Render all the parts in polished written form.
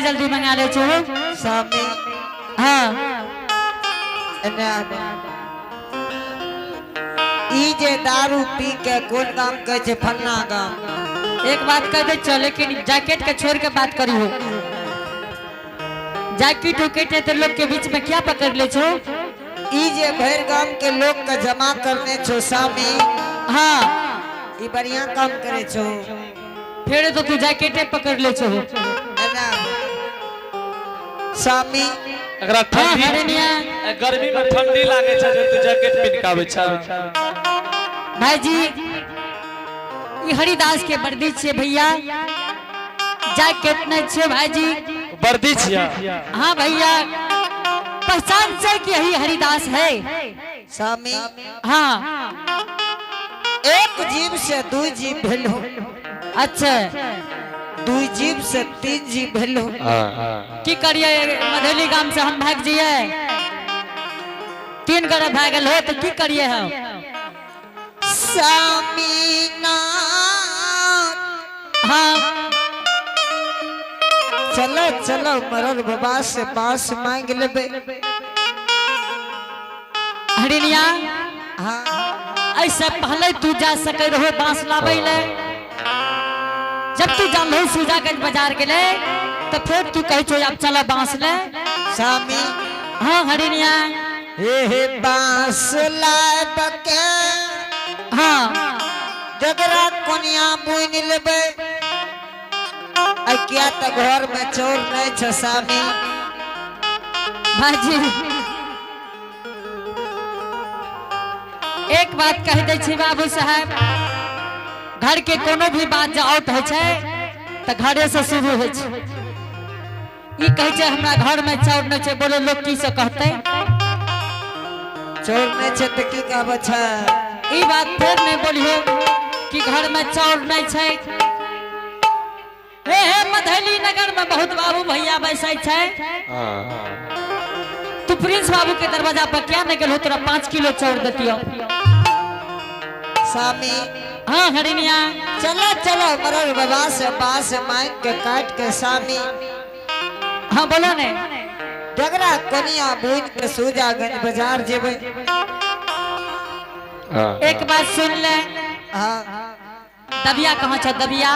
जल्दी मंगा ले छो। स्वामी। हाँ। एने आबे। ई जे दारू पी के कोन गाम कहै छै? फन्ना गाम। एक बात कह दे चो, लेकिन जैकेट के छोड़ के बात करी हो। जैकेट उकेट है तो लोग के बीच में क्या पकड़ ले छो? ई जे भरि गाम के लोग के जमा करने छो स्वामी। हाँ। ई बढ़िया काम करे छो। फिर तो तू जैकेटे पकड़ ले छो। एने आबे। स्वामी। एकरा हाँ। ठंडी हरनिया। गर्मी में ठंडी लागे छै जे तू जैकेट पिन्ह के आबै छै। भाईजी, ई हरिदास के वर्दी छे भैया, जैकेट नहीं छे भाईजी। वर्दी छियै? हाँ भैया, पहचान से कि यही हरिदास है। स्वामी। हाँ। एक जीव से दू जीव भेलो। अच्छा। दू जीव से तीन जीव भेलो। की करिए, मधेली गांव से हम भाग जिए? तीन गड़े भागल हो तो की करिए हम? स्वामी नाथ। हाँ। चलो चलो, मरल बाबा से बांस मांग लेबे। हरिनिया। हाँ। ऐसे पहले तू जा सके रहो बांस लाबै ले। जब तू जानलो सूजागंज बाजार गेले तो फिर तू कहे छो अब चलो बांस ले। स्वामी। हाँ हरिनिया। हे हे, बांस लाए के हाँ। जगरा कोनिया बुन लेबे। आ किया त घर में चोर नहीं छ स्वामी। भाजी, एक बात कह दै छी बाबू साहब, घर के कोनो भी बात जे आउट होइ छै तऽ घरे से शुरू होइ छै। ई कहै छै हमरा घर में चाउर नहि छै, बोलो लोग की से कहतै? चोर नहीं छै त की कहबै छै? ई बात फेर नहीं बोलियो कि घर में चाउर नहीं छै। हे हे, मधैली नगर में बहुत बाबू भैया बैसै छै। तू प्रिंस बाबू के दरवाजा पर क्या नहीं गेलो? तोरा 5 किलो चाउर देतियो। स्वामी। हाँ हरिनिया। चलो चलो, मरल बाबा से बांस मांग के काट के स्वामी। हाँ, बोलो ने। डगरा कोनिया बुन के सूजागंज बाजार जेबै। एक बात सुन ले। हाँ। दबिया कहाँ छ, दबिया?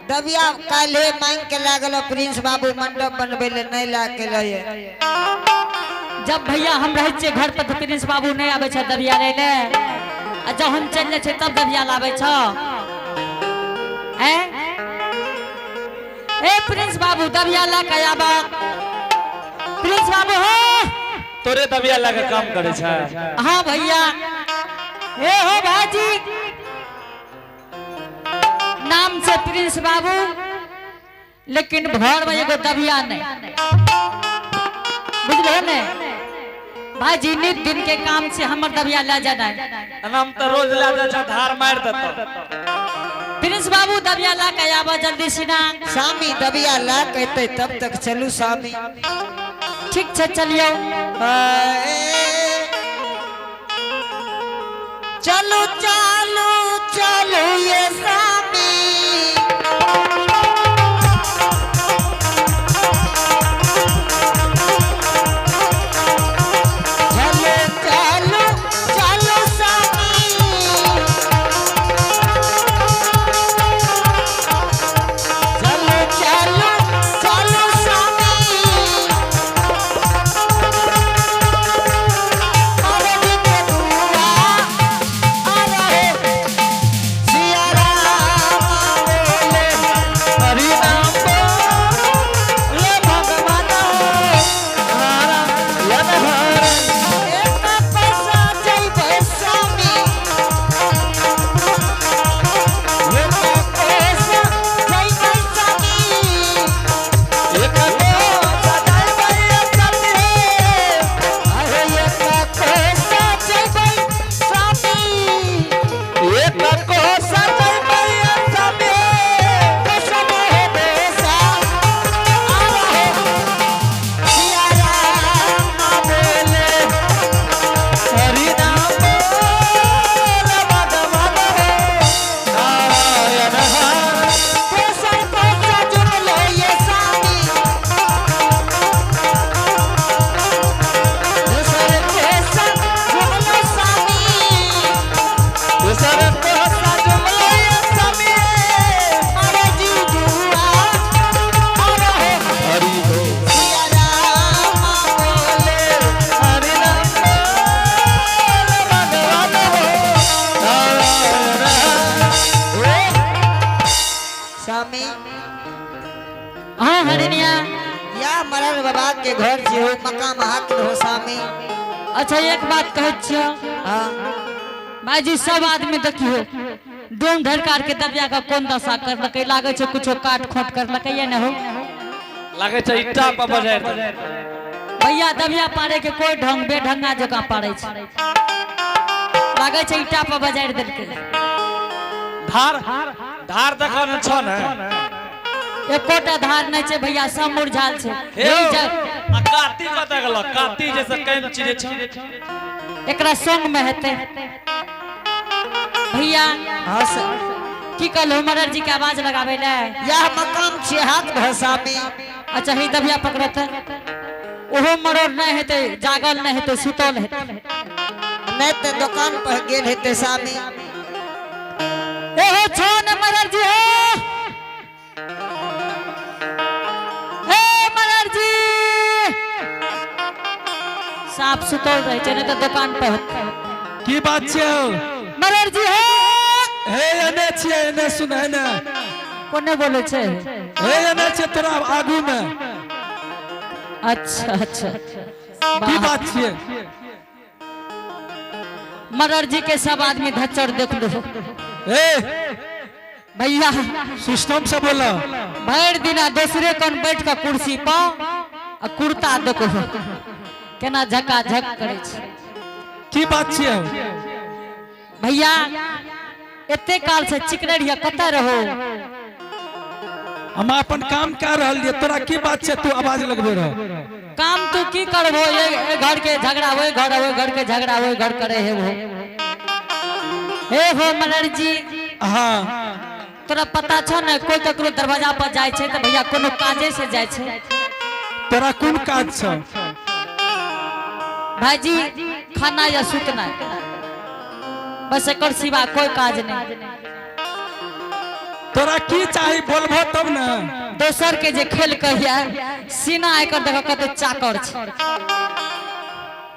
दबिया काल्हे मांग के लागल प्रिंस बाबू मंडप बनबै ले, नहीं ला के लये। जब भैया हम रहै छियै घर पर तऽ प्रिंस बाबू नहीं आबै छै दबिया लै ले, आ जब हम चलि जाइ छियै तब दबिया लाबै छ। हैं ए प्रिंस बाबू, दबिया ला के आबा। प्रिंस बाबू हो। तोरे दबिया लगा काम करे छै? हाँ भैया। ए हो भाजी, नाम से प्रिंस बाबू लेकिन घर में एगो दबिया नहीं, बुझलो ने भाजी? नित दिन के काम से हमर दबिया ले जाना। हम तऽ रोज ला जाइ छै, धार मारि देतौ। प्रिंस बाबू, दबिया ला के आबा जल्दी सिना। स्वामी, दबिया ला के एतै तब तक चलू स्वामी। ठीक छै, चलियो। चलो चलो चलो ये स्वामी। चलो चलो चलो स्वामी। चलो चलो चलो स्वामी। अरे के दुआ अरे। हरिनिया? या मरर बाबा के घर जे हो मकाम हक हो सामी। अच्छा, एक बात कहै छियौ। हाँ। भाईजी, सब आदमी देखियो, डोम ढरकार के दबिया का कोन दशा करलकै। लागै छै कुछो काट खोट करलकै या न हो। लागे छै ईटा पर बजारि देलकै। भैया, दबिया पारे के कोई ढंग बेढंगा जकाँ पारे छै। लागै छै ईटा पर बजारि देलकै। धार धार देखो ने, छौ ने? एकोटा धार नहि छै भैया, सब मुरझाल छै। हे एहि आ काती कतऽ गेलो? काती जैसे केहन चीज छौ? एकरा संग में हेतै भैया। हाँ सर। की कहलहो, मरर जी के आवाज लगाबै ले? यह मकाम छे हाथ भसामी। अच्छा, ही दबिया पकड़त। ओहो मरोड़ नहि हेतै, जागल नहि हेतै, सुतल हेतै। नहीं तो दुकान पर गेल हेते सामी। एहो छो ने मरर जी हो? ए मरर जी, साफ सुतल रहै छै, नहि तऽ दुकान पर हेतै। की बात छियै? मरर जी हो? हे, एने छियै, एने सुन, एने। कोने बोलै छै? हे, एने छियै तोरा आगू में। अच्छा अच्छा। की बात छियै? मरर जी के सब आदमी धच्चर देख लो। हे। भैया। सिस्टम से बोला। भरि दिना दोसरे कन बैठ के कुर्सी पर आ कुर्ता देखो केना झका झक करै छै। की बात छियै? भैया, एते काल से चिकने रहिए, कतऽ रहो? हम अपन काम कर रहल रहियै, तोरा की बात छै, तू आवाज लगबे रह? काम तू की करबो? ए घर के झगड़ा ओहि घर, ओहि घर के झगड़ा ओहि घर करे। हे हो, हे हो मलर जी। हाँ। तोरा पता छौ ने, कोई ककरो दरवाजा पर जाइ छै तऽ भैया कोनो काजे से जाइ छै। तोरा कोन काज छौ? भाईजी, खाना या सुतना, बस एकर सिवा कोई काज नहीं। तोरा की चाही, बोलबो तब ने। दोसर के जे खेल कहिया, सीना एकर देख कते चाकर छै।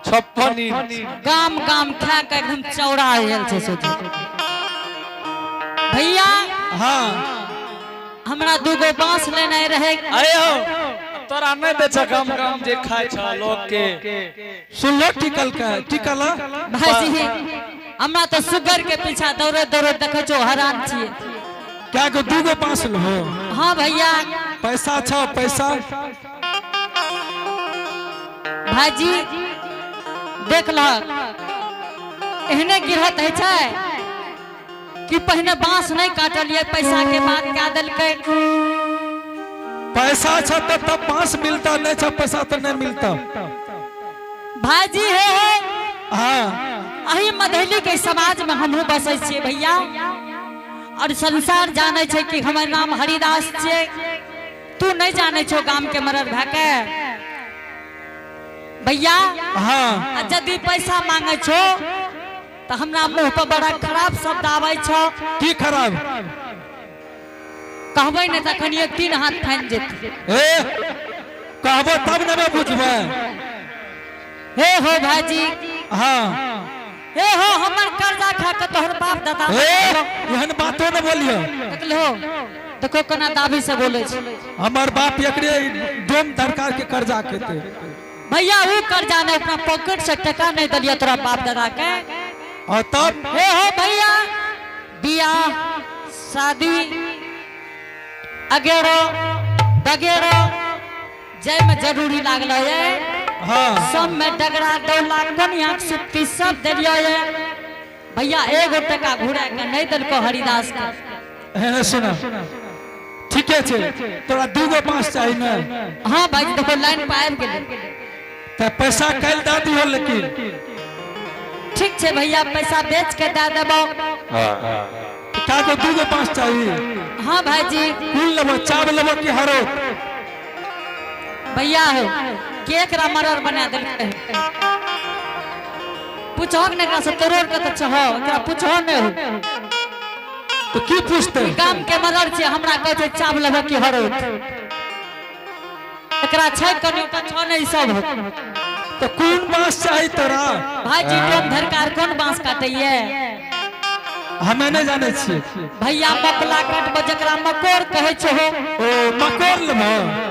56 इंच। गाम गाम खा के एकदम चौड़ा हो गेल छै सोझे। भैया। हाँ। हमरा दूगो बांस लेनाइ रहे। अरे हो, तोरा नहीं दै छ? गाम गाम जे खाइ छ लोग के। सुनलो, टिकल के टिकल। भाईजी, हमरा तऽ सुगर के पीछा दौड़े दौड़े देखै छौ हैरान छियै। क्या गो दूगो बांस लहो? हाँ भैया। पैसा छौ, पैसा? भाईजी, देख लहक, एहने गिरहत होइ छै कि पहिने बांस नहीं काटलियै, पैसा के बात कए देलकै। पैसा छौ तो तब बांस मिलता, नहीं छौ पैसा तो नहीं मिलता। भाईजी, हे हे। हाँ। अही मधेली के समाज में हमहूँ बसै छियै भैया, और संसार जानै छै कि हमर नाम हरिदास छियै। तू नहीं जानै छौ गाम के मरर भए के भैया? हाँ। आ यदि पैसा मांगे छौ तऽ हमरा मुंह पर बड़ा खराब शब्द आबै छौ। की खराब? कहबै ने तखन ये तीन हाथ फानि जेतै। ए, कहबो तब ने बुझबै। हे हो भाईजी। हाँ। हे हो, हमर कर्जा खा के तोहर बाप दादा। ए, एहन बातो न बोलियो। देखलो, देखो कोना दाबी से बोले छै। हमर बाप एकरे डोम धरकार के कर्जा खेते। भैया, ऊ कर्जा नहीं, अपना पॉकेट से टका नहीं दलिया तोरा बाप दादा के। और तब? हे हो भैया, बियाह शादी अगेरो बगेरो जय में जरूरी लागल ये, सब में डगरा डौला कोनिया सुत्ती सब देलियो ये भैया, एगो टका घुरा के नहीं देलको हरिदास के। हे, सुन, ठीके छै, तोरा दूगो बांस चाही ने? हाँ भाई, देखो लाइन पर आबि गेलै। तऽ पैसा काल्हि दऽ दिहो लेकिन। ठीक छै भैया, पैसा बेच के दे देबो। का गो दूगो बांस चाही? हाँ भाईजी। कुन लेबो, चाव लेबो कि हरो? भैया हो, के एकरा मरर बना देलकै? पूछो ने एकरा से, तोरोड़ के तऽ छहो, एकरा पूछो ने हो। तो की पूछते? गाम के मरर छै, हमरा कहै छै चाव लेबो कि हरो। एकरा छै कनि तऽ छौ ने ई सब हो। तो कोन बांस चाही तोरा? भाईजी, डोम धरकार कोन बांस काटैये? हमे नहीं जाने छियै। भैया मकला काटबो जकरा मकोर कहै छो। ओ मकोर लेबो?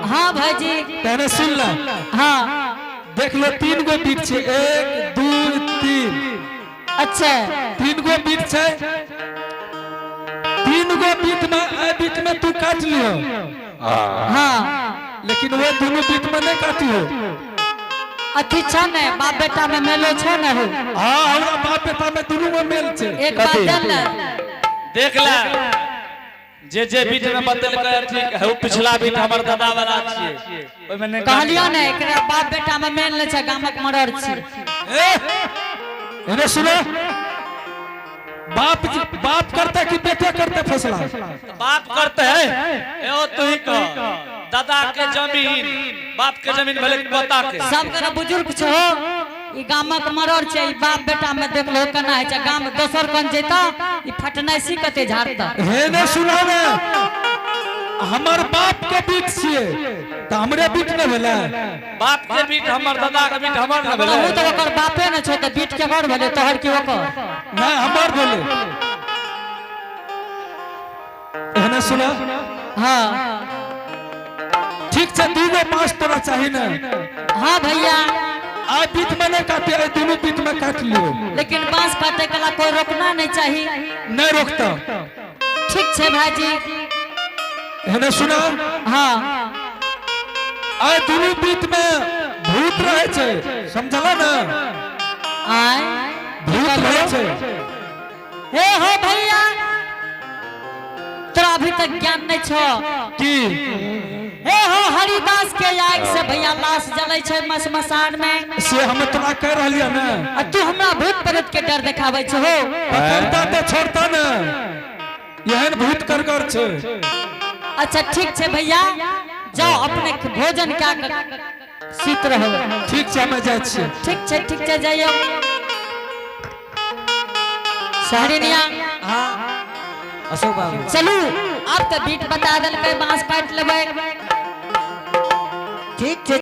हाँ भाईजी। तेने सुन ले। हाँ। देख लो 3 गो बीट छै, 1 2 3। अच्छा। 3 गो बीट छै, 3 गो बीट में ए बीट में तू काट लियो। हाँ। लेकिन वो दोनों बीट में नहीं काटियो। अथी छ ने बाप बेटा में मेलो छ ने हो। हाँ हमरा बाप बेटा में दोनों में मेल छै। एक बात जान ले। देख ले जे जे बीट में बदल ठीक है, वो पिछला बीट हमर दादा वाला छियै, ओहिमे नहि कहलियो ने एकरा बाप बेटा में मेल नहि छै, गामक मरर छी। ए, एने सुनो, बाप बाप करता कि बेटे करते फैसला? बाप करते है। एओ तू ही कह, दादा के जमीन बाप के जमीन भले पोता के। सब के बुजुर्ग छो, ई गामक मरर छै, ई बाप बेटा में देख लो केना होइ छै। गाम दोसर कन जेता ई फटनासी कते झाड़ता। हे ने सुनो ने, हमर बाप के बीट छियै त हमरे बीट न भेलै। बाप के बीट हमर दादा के बीट हमर न भेलै। तहु तऽ ओकर बापे ने छौ तऽ बीट के घर भेलै तोहर की ओकर? नहीं हमर भेलै। एहने सुनो। हाँ। ठीक छै, 2 गो बाँस तोरा चाही ने? हाँ भैया। आ बीट में नहीं काटे, आ दोनों बीट में काट लियो। लेकिन बांस काटे के ला कोई रोकना नहीं चाहिए। नहीं रोकता। ठीक छै भाईजी। एहने सुनो। हाँ। आ दोनों बीट में भूत रहे छै, समझला ना? आय भूत रहे छै। हे हो भैया, तोरा अभी तक ज्ञान नहीं छो की? हे हो हरिदास के आग से भैया लाश जलै छै मशमशान में। से हम तोरा कह रहलियै ने। आ तू हमरा भूत प्रेत के डर देखाबै छो हो। पकड़ता तो छोड़ता ने, एहन भूत करगर छै। अच्छा ठीक छै भैया, जाओ अपने भोजन क्या शीत रहो। ठीक छै, हमे जाइ छियै। ठीक छै, ठीक छै, जाइयो। शहरिनिया। हाँ अशोक बाबू। चलू अब तो बीट बता देलकै, बांस काटि लेबै। ठीक छै।